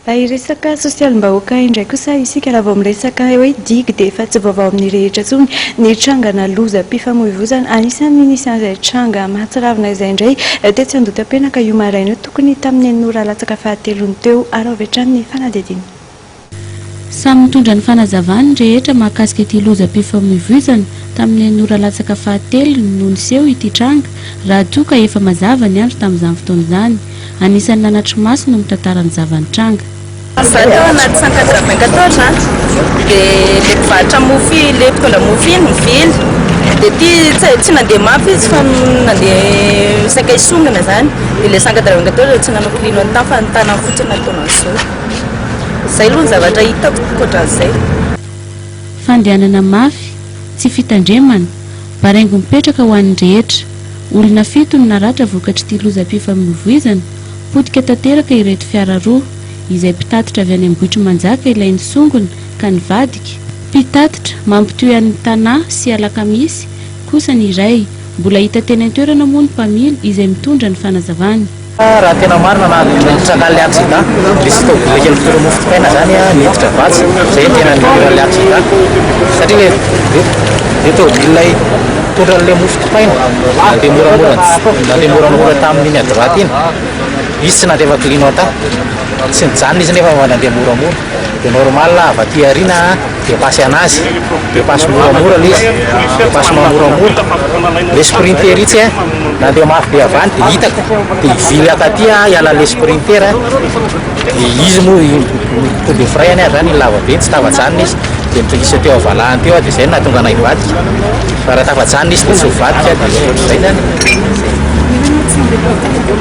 Hiresaka sosialim-bahoaka indray kosa isika raha vao miresaka hoe digue dia efa tsy vaovao amin'ny rehetra intsony ny trangana lozam-pifamoivoizana. Anisan'ny nisy an'izay tranga mahatsiravina izay indray tetsy Andohatapenaka io maraina io tokony tamin'ny enina ora latsaka fahatelony teo. Araho avy hatrany ny fanadihadiana. Samy nitondra ny fanazavany ny rehetra mahakasika ity lozam-pifamoivoizana tamin'ny enina ora latsaka fahatelony no niseho ity tranga raha toa ka efa mazava ny andro tamin'izany fotoana izany. Anisan'ny nanatri-maso no mitantara ny zava-nitranga. Za tao anaty 194 an, de le mpivarotra mofo le mpitondra mofo iny nivily, de ty tsy nandeha mafy izy fa nandeha saika hisongona zany, de le 194 tsy nanao clignotant fa ny tanany fotsiny nataony an'izao. Izay aloha ny zavatra hitako ankoatran'izay. Fandehanana mafy, tsy fitandremana, baraingo mipetraka ho an'ny rehetra. Olona fito no naratra vokatr'ity lozam-pifamoivoizana, potika tanteraka ireto fiara roa, izay mpitatitra avy any Ambohitrimanjaka ilay nisongona ka nivadika, mpitatitra mampitohy an'i Tanà sy Alakamisy kosa ny iray, mbola hita teny an-toerana moa ny mpamily izay mitondra ny fanazavany. Raha tena marina na nitrangan'ilay accident, nisy tôbila kely mpitondra mofo dipaina zany niditra vatsy, zay no tena nidiran'ilay accident, satria le le tôbila nitondra an'ilay mofo dipaina nandeha moramora nandeha moramora tamin'iny à droite iny, izy tsy nandefa clignotant, tsy nijanona izy nefa nandeha moramora, de normal avy aty aoriana Dépasse anazy, dépasse moramora le izy, dépassement moramora, le sprinter itsy a nandeha mafy be avy any de hitako de hivily akaty aho hiala le sprinter de izy moa to de frein any zany lava be tsy tafajanona izy de nitrigisa teo avalahany teo aho de zay no nahatonga anay hivadika fa raha tafajanona izy de tsy hivadika de ohatr'izay zany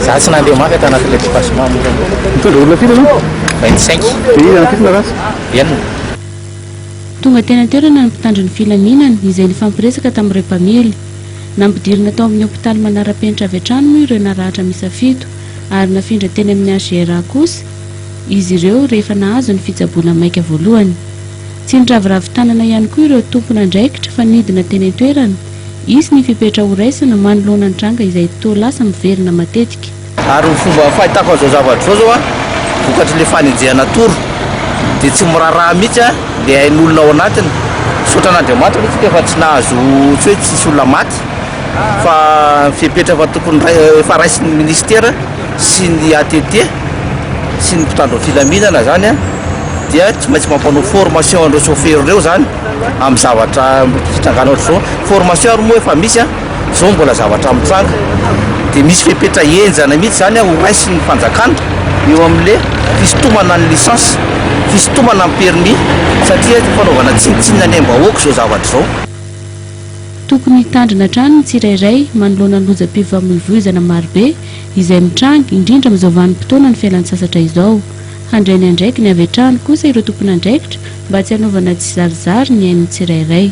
za tsy nandeha mafy ato anatin'le dépassement moramora. Nitondra olona firy ianao? 25. De iza no fito naratra? Enina. Tonga teny an-toerana ny mpitandro ny filaminana izay nifampiresaka tamin'ireo mpamily. Nampidirina tao amin'ny hopitaly manara-penitra avy hatrany moa ireo naratra miisa fito ary nafindra teny amin'ny HJRA kosa izy ireo rehefa nahazo ny fitsaboana maika voalohany. Tsy niraviravy tanana ihany koa ireo tompon'andraikitra fa nidina teny an-toerana. Hisy ny fepetra horaisina manoloana ny tranga izay toa lasa miverina matetika. Ary ny fomba fahitako an'izao zavatra izao zao an, vokatr'ilay fanenjehana tour dia tsy miraharaha mihitsy an le ain'olona ao anatiny. Misaotra an'Andriamanitra aloha tsika fa tsy nahazo tsy hoe tsisy olona maty fa ny fepetra efa tokony efa raisin'ny ministera sy ny ATT sy ny mpitandro ny filaminana zany an dia tsy maintsy mampanao formation an'ireo chauffeur ireo zany amin'ny zavatra fitrangana ohatr'izao. Formation ary moa efa misy an. Zao mbola zavatra mitranga dia misy fepetra henjana mihitsy zany ho raisin'ny fanjakana eo amin'le fisintomana ny licence, fisintomana ny permis satria fanaovana tsinontsinona ny aim-bahoaka izao zavatra izao. Tokony hitandrina hatrany ny tsirairay manoloana ny lozam-pifamoivoizana marobe izay mitranga, indrindra amin'izao vanim-potoanan'ny fialan-tsasatra izao. Handray ny andraikiny avy hatrany kosa ireo tompon'andraikitra mba tsy hanaovana tsizarizary ny ain'ny tsirairay.